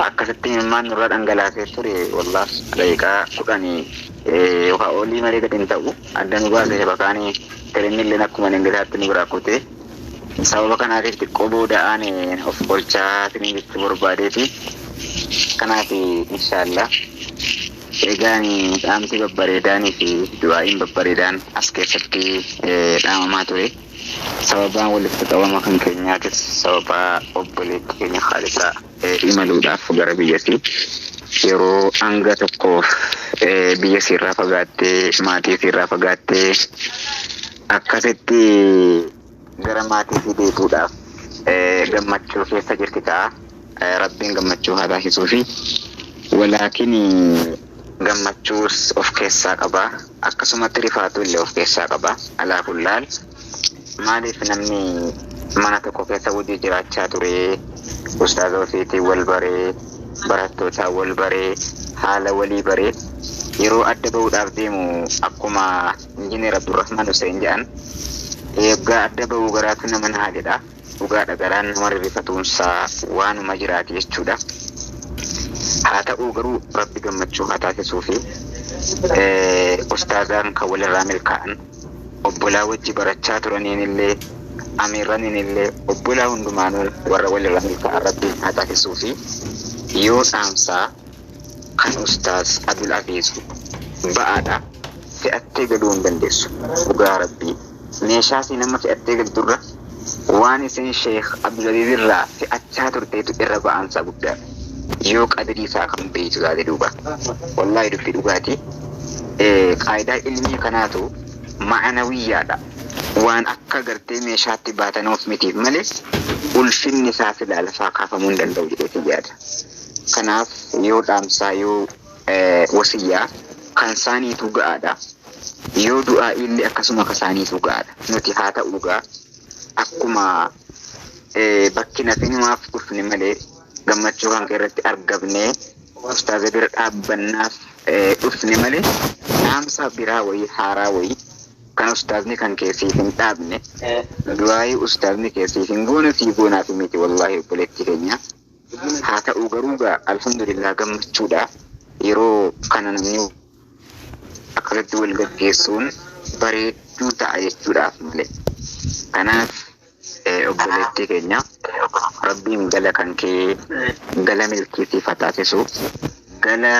Akkasitti imimmaan nurraa dhangalaasee ture, wallah daqiiqaa 10 yookaan olii malee gadi hin ta'u. Adda nu baasee bakkaanii tirinni illee akkuma ingilisaatti nu biraa kutee, sababa kanaatiif xiqqoo booda'aan of qolchaa sinin jechuu barbaadeeti. Kanaaf inshaallah egaan dhaamsi babbareedaanii fi du'aa'iin babbareedaan as keessatti dhaamamaa ture. Sababaan walitti qabama kan keenyaatis sababa obboleetti keenya Haalisaa imaluudhaaf gara biyyasii yeroo hanga tokkoof biyya isiirraa fagaattee, maatii isiirraa fagaattee, akkasitti gara maatii isii deebi'uudhaaf gammachuu keessa jirti ta'a. Rabbiin gammachuu haa taasisuu fi walaakin gammachuus of keessaa qaba. Akkasumatti rifaatu illee of keessaa qaba. Alaa kullaal maaliif namni mana tokko keessa wajji jiraachaa ture, ustaaza ofiitiin wal baree, barattootaan wal baree, haala walii baree, yeroo adda ba'uudhaaf deemu, akkuma Injiinar Abdurrahman Hussein jedhan, eeggaa adda ba'uu garaatu nama naha jedha. Dhugaadha, garaan nama rirrifatuunsaa waanuma jiraati jechuudha. Haa ta'uu garuu Rabbi gammachuu haa taasisuu fi ustaazaan kan walirraa milkaa'an, obbolaa wajji barachaa turaniin illee, amiirraniin illee, obbolaa hundumaanuu warra walirraa milkaa'an Rabbiin haa taasisuu fi yoo dhaamsaa kan Ustaaz Abdul Aziz ba'aadha, fe'attee galuu hin dandeessu. Dhugaa Rabbii meeshaa isin amma fe'attee galturra waan isin Sheekh Abdul Aziz irraa fe'achaa turteetu irra ba'aansaa guddaadha. Yoo qadrii isaa kan beeytu taate duuba. Wallaahi dubbii dhugaati. Qaayidaa ilmii kanaatu ma'anawiyyaadha. Waan akka gartee meeshaatti baatanuuf mitiif malee ulfinni isaa silaa lafaa kaafamuu hin danda'u jedheetiin yaada. Kanaaf yoo dhaamsaa, yoo wasiyyaa kan isaaniitu ga'aadha. Yoo du'aa illee akkasuma kan isaaniitu ga'aadha. Nuti haa ta'uu gaa akkuma bakki nafinumaaf dhufne malee gammachuu kan irratti argamnee ustaaza bira dhaabbannaaf dhufne malee, dhaamsa biraa wayii haaraa wayii kan ustaazni kan keessiif hin dhaabne, du'aayii ustaazni keessiif hin goone sii goonaaf miti, wallaahi obboleettii keenya. Haa ta'uu garuu gaa alhamdulillah gammachuudha. Yeroo kana namni akkasitti wal gaggeessuun bareedduu ta'a jechuudhaaf malee. Kanaaf obboleettii keenya, Rabbiin gala kan kee gala milkii siif haa taasisu. Gala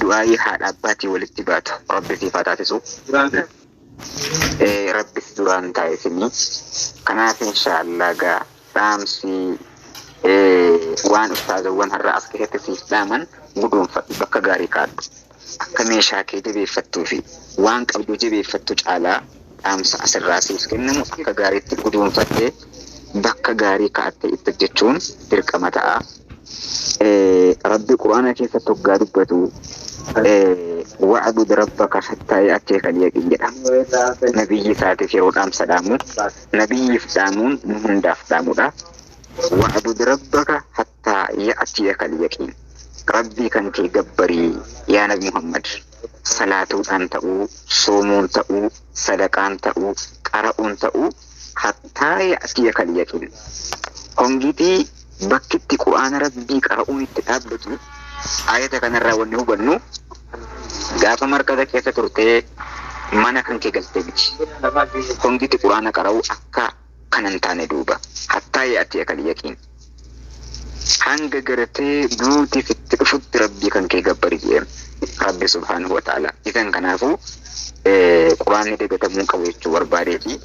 du'aayii haadha abbaatii walitti baatu Rabbi siif haa taasisu. Rabbis duraan taa'e. Kanaaf inshaallah gaa dhaamsi waan ustaazawwan har'a as keessatti siif dhaaman guduunfadhu, bakka gaarii kaadhu. Akka meeshaa kee jabeeffattuu fi waan qabdu jabeeffattu caalaa dhaamsa asirraa siif kennamu akka gaariitti guduunfattee bakka gaarii kaa'attee itti hojjechuun dirqama ta'a. Rabbi Quraana keessatti hoggaa dubbatu "واعبد ربك حتى يأتيك اليقين" jedha. Nabiyyi isaatiif yeroo dhaamsa dhaamu, nabiyyiif dhaamuun nu hundaaf dhaamudha. واعبد ربك حتى يأتيك اليقين. Rabbii kan kee gabbarii yaa Nabi Muhammad. Salaatuudhaan ta'uu, soomuun ta'uu, sadaqaan ta'uu, qara'uun ta'uu, حتى يأتيك اليقين. Hongitii bakkitti Quraana Rabbii qara'uun itti dhaabbatu, ayata kanarraa wanni hubannu gaafa markaza keessa turtee mana kan kee galtee miti. Hongiti Quraana qara'uu akka kana hin taane duuba. حتى يأتيك اليقين. Hanga gartee duuti sitti dhufutti Rabbii kan kee gabbari jedheen Rabbi سبحانه وتعالى. Isan kanaafuu Quraanni dagatamuu qabu jechuu barbaadeeti.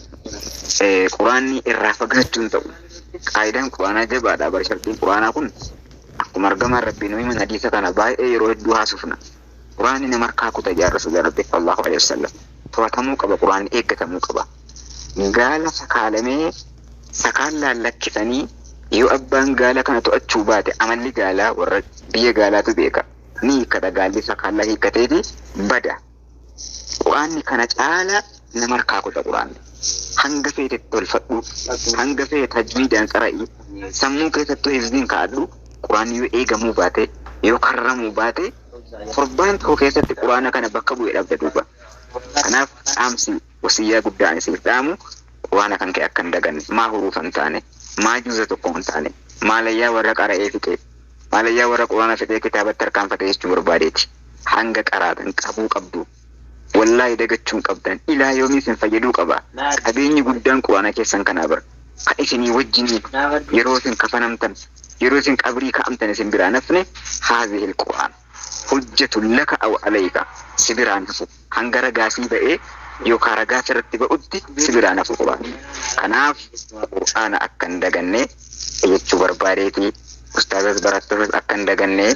Quraanni irraa fagaachuun ta'u. Qaayidaan Quraanaa jabaadha. Bara shartiin Quraanaa kun akkuma argamaan Rabbii nu himan, hadiisa kana baay'ee yeroo hedduu haasofna. Quraanni nama harkaa kuta jaarra Rabbi صلى الله عليه وسلم. To'atamuu qaba, Quraanni eeggatamuu qaba. Gaala sakaalamee sakaallaan lakkisanii yoo abbaan gaala kana to'achuu baate, amalli gaalaa warra biyya gaalaatu beeka. Ni hiikkata, gaalli sakaallaa hiikkateeti bada. Quraanni kana caala nama harkaa kuta Quraanni. Hanga feetetti tolfadhu, hanga feete tajwiidaan qara'i, sammuu keessattuu hifziin kaa'adhu, Quraanni yoo eegamuu baate, yoo karramuu baate, torbaan tokko keessatti Quraana kana bakka bu'ee dhabda duuba. Kanaaf dhaamsi wasiyyaa guddaa ani siif dhaamu, Quraana kan kee akka hin daganne, maa huruufa hin taane, maa juuza tokko hin taane, maalayyaa warra qara'ee fixe, Maalayyaa warra quraana fixee kitaabatti harkaanfate jechuu barbaadeeti. Hanga qaraatan qabuu qabdu. Wallaahi dagachuu hin qabdan. Ilaa yoomii isin fayyaduu qaba. Qabeenyi guddaan quraana keessan kanaa bara. Kan isinii wajjin yeroo isin kafanamtan, yeroo isin qabrii ka'amtan isin biraa nafne haazihil quraan. Hojjetu laka aw alayka si biraan hafu. Hanga ragaasii ba'ee yookaan ragaa sirratti ba'utti si biraan hafu quraan. Kanaaf quraana akka hin daganne jechuu barbaadeeti. Ustaazas barattootas akka hin daganne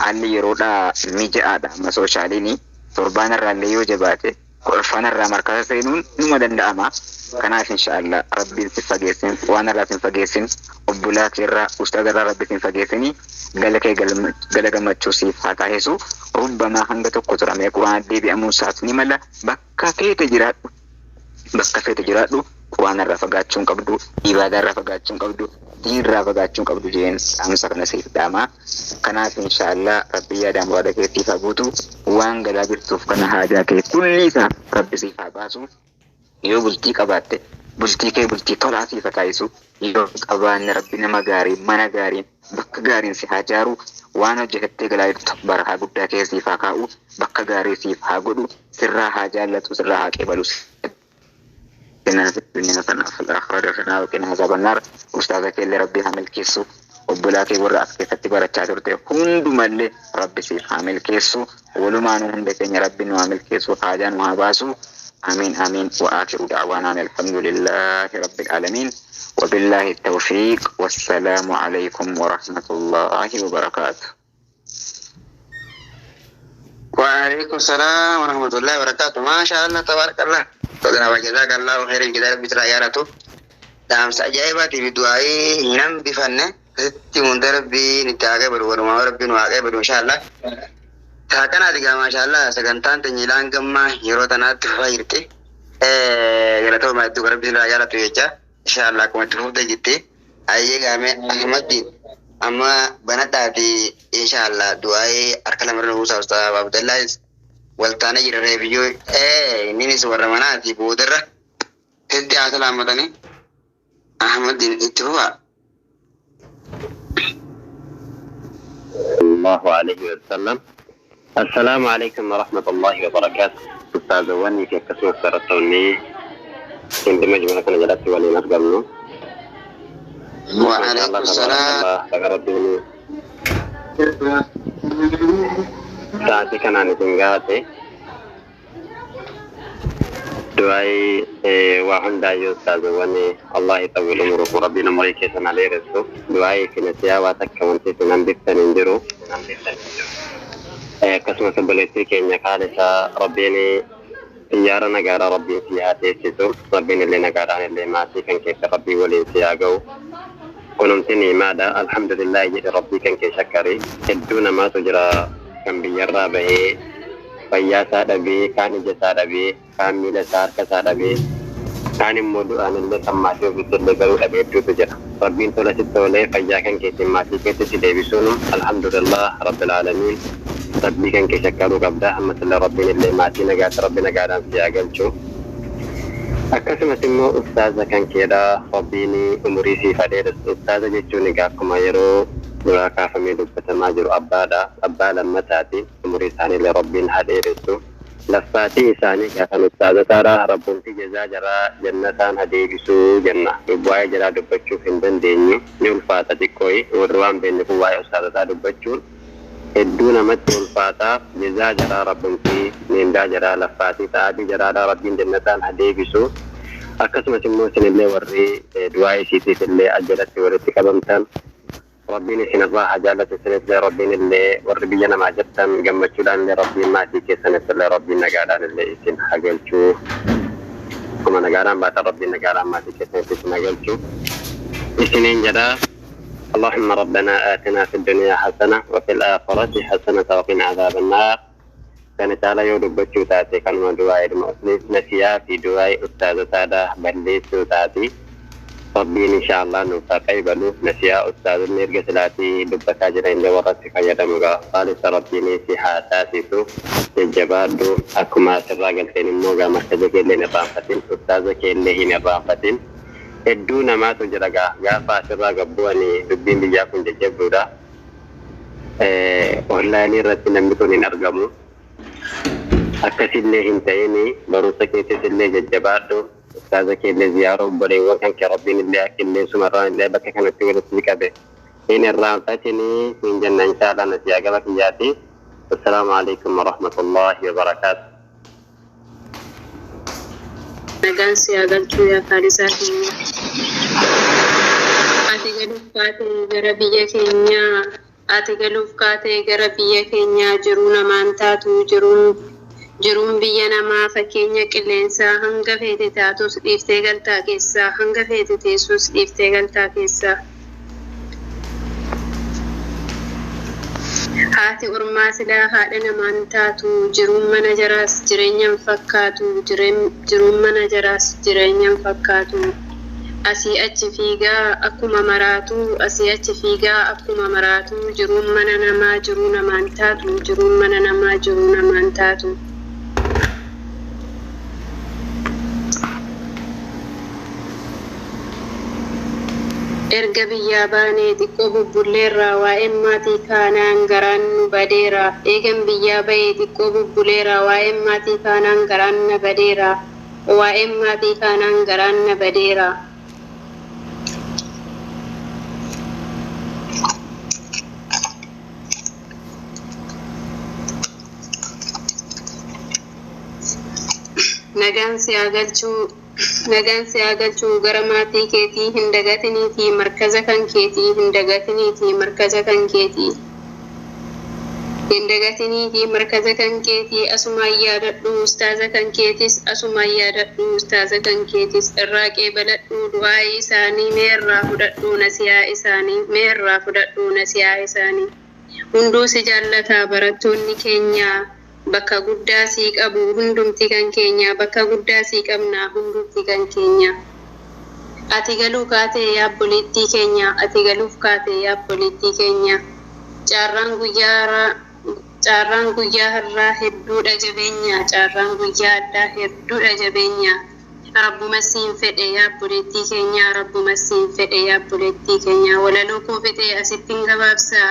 haalli yeroodhaa mija'aadha amma sooshaaliini. Torbaan irraallee yoo jabaate kolfaan irraa markasa seenuun numa danda'ama. Kanaaf inshaallah rabbiin si fageessin, waan irraa sin fageessin, obbolaa keerraa ustaaza irraa rabbi sin fageessini, gala kee gala gammachuu siif haa taasisu. Rubbamaa hanga tokko turamee quraana deebi'amuun isaas ni mala. Bakka feete jiraadhu. Bakka feete jiraadhu quraana irraa fagaachuu hin qabdu, ibaadaa irraa fagaachuu hin qabdu, diin irraa fagaachuu hin qabdu jeen dhaamsa kana siif dhaama. Kanaaf inshaallah rabbi yaada muraada kee siif haa guutu. Waan galaa jirtuuf kana haajaa kee kulli isaa rabbi siif haa baasu. Yoo bultii qabaatte bultii kee bultii tolaa siif haa taasisu. Yoo qabaanne rabbi nama gaarii mana gaariin bakka gaariin si haa jaaru. Waan hojjetattee galaa jirtu barakaa guddaa kee siif haa kaa'u. Bakka gaarii siif haa godhu. Sirraa haa jaallatu sirraa haa qeebalu. Kennaa fi dunya kanaaf al-aakhirah kanaa yookiin عذاب النار. Ustaaza keellee rabbi haa milkeessu. Obbolaa kee warra as keessatti barachaa turte hundumallee rabbi siif haa milkeessu. Walumaanuu hunda keenya rabbi nu haa milkeessu. Haajaa nu haa baasu. آمين آمين وآخر دعوانا أن الحمد لله رب العالمين وبالله التوفيق والسلام عليكم ورحمة الله وبركاته. وعليكم السلام ورحمة الله وبركاته. ما شاء الله تبارك الله. تدنا وجزاك الله خير الجزاء بتر عيارته. دام سأجايباتي بدعائي نم بفنه ستي من ربي نتاعه ورما ربي نواقع إن شاء الله. Taakana digaa maashaallah sagantaan teenyilaan gamma yeroo tanaatti fufaa jirti. Galatooma hedduu rabbi sirraa jaalatu jecha inshaallah akkuma itti fufte jirti. Ayyee gaame Ahmaddiin amma banadhaati inshaallah du'aa'ee harka lamarra buusaa Ustaaz Abdallaahis waltaana jira reebiyyoo inninis warra manaati boodarra itti haa salaammatanii Ahmaddiin itti fufaa. الله عليه وسلم. السلام عليكم ورحمة الله وبركاته. أستاذ وني في قسم سرطوني كنت مجموعة كنا جلست ولي نرجمنا. وعليكم السلام. ساعتي كان عن تنقاتي دعاي وعند أيو أستاذ وني الله يطول عمره ربنا مريك سنة عليه رسول دعاي في نسيا واتك وانتي سنن بفتن اندرو akkasumas obboleettii keenya kaan isaa rabbiin xiyyaara nagaadhaa rabbiin si haa teessisu rabbiin illee nagaadhaan illee maatii kan keessa rabbii waliin si haa ga'u kunuunsi niimaadha alhamdulillah jedhe rabbii kan kee shakkari hedduu namaatu jira kan biyyarraa bahee fayyaa isaa dhabee kaan ija isaa dhabee kaan miila isaa harka isaa dhabee kaan immoo du'aan illee kan maatii ofiitti illee galuu dhabee hedduutu jira rabbiin tola sitti tolee fayyaa kan keetiin maatii keetti si deebisuun alhamdulillah rabbil aalamiin. Rabbii kan kee shakkaruu qabda ammasillee rabbiin illee maatii nagaatti rabbi nagaadhaan si haa galchu. Akkasumas immoo ustaaza kan keedha rabbiin umurii siif haa dheeressu. Ustaaza jechuun egaa akkuma yeroo duraa kaafamee dubbatamaa jiru abbaadha. Abbaa lammataati. Umurii isaaniillee rabbiin haa dheeressu. Laffaatii isaanii gaafan ustaazotaadha. Rabbumti jazaa jaraa jannataan haa deebisuu jenna. Waa'ee jaraa dubbachuuf hin dandeenyu. Ni ulfaata xiqqooyi. Warri waan beekne kun waa'ee ustaazotaa dubbachuun hedduu namatti ulfaataa. Jazaa jaraa rabbumti mindaa jaraa laffaatii ta'aatii jaraadha rabbiin jannataan haa deebisu. Akkasumas immoo isinillee warri du'aa isiitiif illee ajjalatti walitti qabamtan rabbiin isinirraa haa jaallatu isinillee rabbiin illee warri biyya namaa jirtan gammachuudhaan illee rabbiin maatii keessanitti illee rabbiin nagaadhaan illee isin haa galchuu. Akkuma nagaadhaan baatan rabbiin nagaadhaan maatii keessanitti isin haa galchuu. Isiniin jedhaa. اللهم ربنا آتنا في الدنيا حسنة وفي الآخرة حسنة وقنا عذاب النار. كان تعالى يودبتشو تاتي كان ما دعاء نسيا في دعاء أستاذ تادا بليسو تاتي ربي إن شاء الله نوفا قيبلو نسيا أستاذ نيرجس لاتي دبكا جرين لورت في دمغا خالص ربي نسي حاساسيسو الجبادو أكما سراغل تين موغا مركزك اللي نرافتين أستاذك اللي هي نرافتين hedduu namaatu jira gaafa asirraa gabbu'anii dubbiin biyyaa kun jajjabduudha. Onlaayinii irratti namni kun hin argamu. Akkasillee hin ta'in, barumsa keessas illee jajjabaadhu. Ustaaza keellee ziyaara, obboleewwan kan kee Rabbiin illee akka illee sumarraan illee bakka kanatti walitti qabe. Hin irraanfatinii siin jenna, inshaallah nasiyaa gama kiyyaati. Assalaamu alaikum warahmatullahi wabarakaatu. Nagaan si haa galchuu yaa Kaalisaa keenya. Ati galuuf kaatee gara biyya keenyaa. Ati galuuf kaatee gara biyya keenyaa, jiruu namaan taatu, jiruun biyya namaa fakkeenya qilleensaa, hanga feete taatus dhiiftee galtaa keessaa, hanga feete teessus dhiiftee galtaa keessaa. Haati ormaa silaa haadha namaan taatu, jiruun mana jaraas jireenyaan fakkaatu, jiruun mana jaraas jireenyaan fakkaatu. Asii achi fiigaa akkuma maraatu, asii achi fiigaa akkuma maraatu, jiruun mana namaa jiruu namaan taatu, jiruun mana namaa jiruu namaan taatu. Erga biyyaa baanee xiqqoo bubbulleerraa, waa'een maatii kaanaan garaan nu badeera. Eegan biyyaa bahee xiqqoo bubbuleera, waa'een maatii kaanaan garaan na badeera. Waa'een maatii kaanaan garaan na badeera. Nagaan si haa galchuu, nagaan si haa galchuu gara maatii keetii, hin dagatiniitii markaza kan keetii, hin dagatiniitii markaza kan keetii. Hin dagatiniitii markaza kan keetii, asumaan yaadadhu ustaaza kan keetis, asumaan yaadadhu ustaaza kan keetis, irraa qeebaladhu du'aa'ii isaanii, mee irraa fudhadhu nasiyaa isaanii, mee irraa fudhadhu nasiyaa isaanii. Hunduu si jaallataa, barattoonni keenya bakka guddaa sii qabu, hundumti kan keenya bakka guddaa sii qabna, hundumti kan keenya. Ati galuu kaatee yaa obboleettii keenya, ati galuuf kaatee yaa obboleettii keenya. Carraan guyyaa har'aa hedduudha jabeenya, carraan guyyaa addaa hedduudha jabeenya. Rabbuma siin fedhe yaa obboleettii keenya, rabbuma siin fedhe yaa obboleettii keenya. Walaloo koo fixee asittiin gabaabsaa.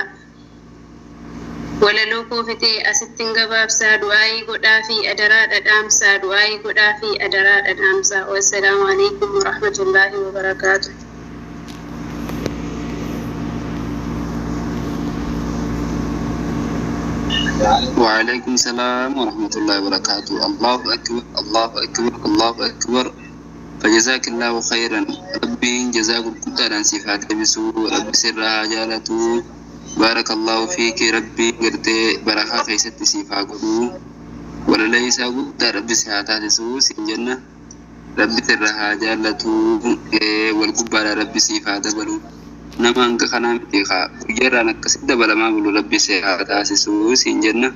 Walaloo koo fixee asittiin gabaabsaa, du'aayii godhaa fi adaraa dhadhaamsaa, du'aayii godhaa fi adaraa dhadhaamsaa. Wassalaamu alaikum warahmatullaahi wabarakaatu. وعليكم السلام ورحمة الله وبركاته. الله أكبر، الله أكبر، الله أكبر. فجزاك الله خيرا. ربي جزاكم كتارا صفات بسو ربي سرها جالته. بارك الله فيك. ربي قرتي بركة خيست صفا قدو ولا ليس قد ربي سهاتا سو سنجنة ربي سرها جالته والقبالة ربي صفات بلو nama hanga kanaa miti kaa guyyaarraan akkasitti dabalamaa bulu Rabbi si haa taasisuu siin jenna.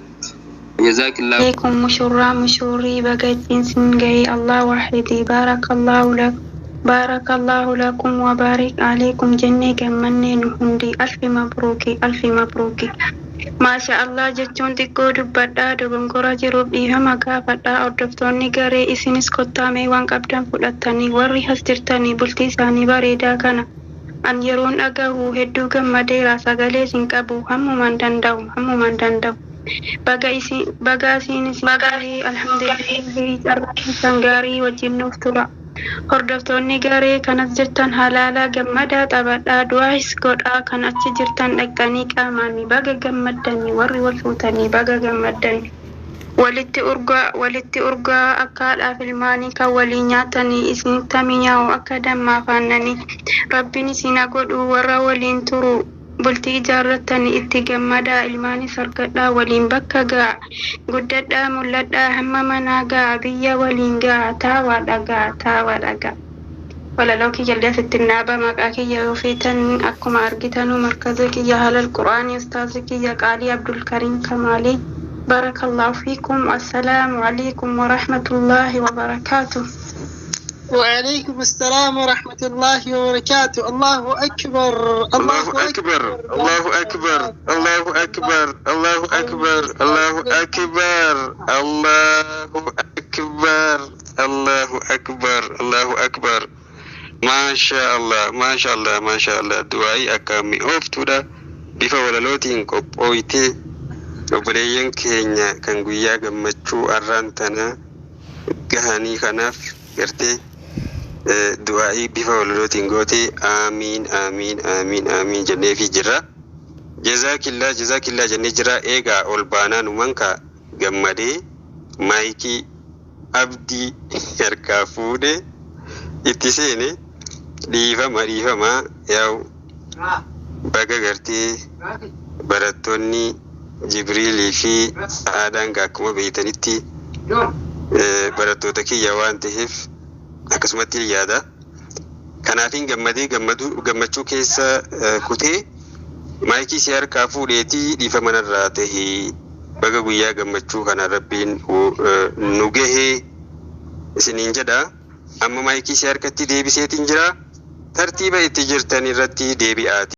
Jazaakillaa. عليكم مشورا مشوري بقيت سنجي الله وحدي. بارك الله لك، بارك الله لكم وبارك عليكم. جنة كمني هندي. ألف مبروك، ألف مبروك. ما شاء الله jechuun xiqqoo dubbadhaa, dogongora jiruuf dhiifama gaafadhaa. Hordoftoonni garee isinis kottaamee waan qabdan fudhattanii, warri as jirtanii bultii isaanii bareedaa kana an yeroon dhagahu hedduu gammadeera. Sagalee isin qabu, hammumaan danda'u, hammumaan danda'u. Baga isin, baga isinis gaarii, alhamdulillahi, carraa keessan gaarii wajjin nuuf tura. Hordoftoonni garee kanas jirtan halaalaa gammadaa, taphadhaa, du'aas godhaa. Kan achi jirtan dhaqxanii qaamaanii baga gammaddanii, warri wal fuutanii baga gammaddanii. Walitti urgaa, walitti urgaa akka haadhaaf ilmaanii kan walii nyaatanii isinitti mi'aawu akka dammaa afaannanii. Rabbiin isin haa godhu warra waliin turu. Bultii ijaarrattanii itti gammadaa, ilmaanis argadhaa, waliin bakka ga'a, guddadhaa, mul'adhaa, hamma manaa ga'a, biyya waliin ga'a, taawaa dhagaa, taawaa dhagaa. Walaloo kiyyallee asitti naaba. Maqaa kiyya yoo feetan, akkuma argitanuu, markaza kiyya halal quraanii, ustaazi kiyya qaalii Abdulkariim Kamaalii. بارك الله فيكم. السلام عليكم ورحمة الله وبركاته. وعليكم السلام ورحمة الله وبركاته. الله أكبر. الله أكبر، الله أكبر، الله أكبر، الله أكبر، الله أكبر، الله أكبر، الله أكبر، الله أكبر. ما شاء الله، ما شاء الله، ما شاء الله. دعائي أكامي أوفتودا. Bifa walalootiin qophooytee obboleeyyan keenya kan guyyaa gammachuu arraan tana gahanii kanaaf gartee du'aa'ii bifa walalootiin gootee aamiin aamiin aamiin aamiin jenneefii jirra. Jazaakillaa jazaakillaa jennee jira. Eegaa ol baanaa numan ka gammadee maayikii abdii harkaa fuudhee itti seene. Dhiifama dhiifama, yaa'u baga gartee barattoonni Jibriilii fi Sa'aadaan akkuma beeytanitti barattoota kiyya waan ta'eef akkasumatti yaada. Kanaafiin gammadee gammachuu keessa kutee maayikii si harkaa fuudheetii dhiifama narraa tahee, baga guyyaa gammachuu kana rabbiin nu gahee isiniin jedha. Amma maayikii si harkatti deebiseetiin jira. Tartiiba itti jirtan irratti deebi'aati.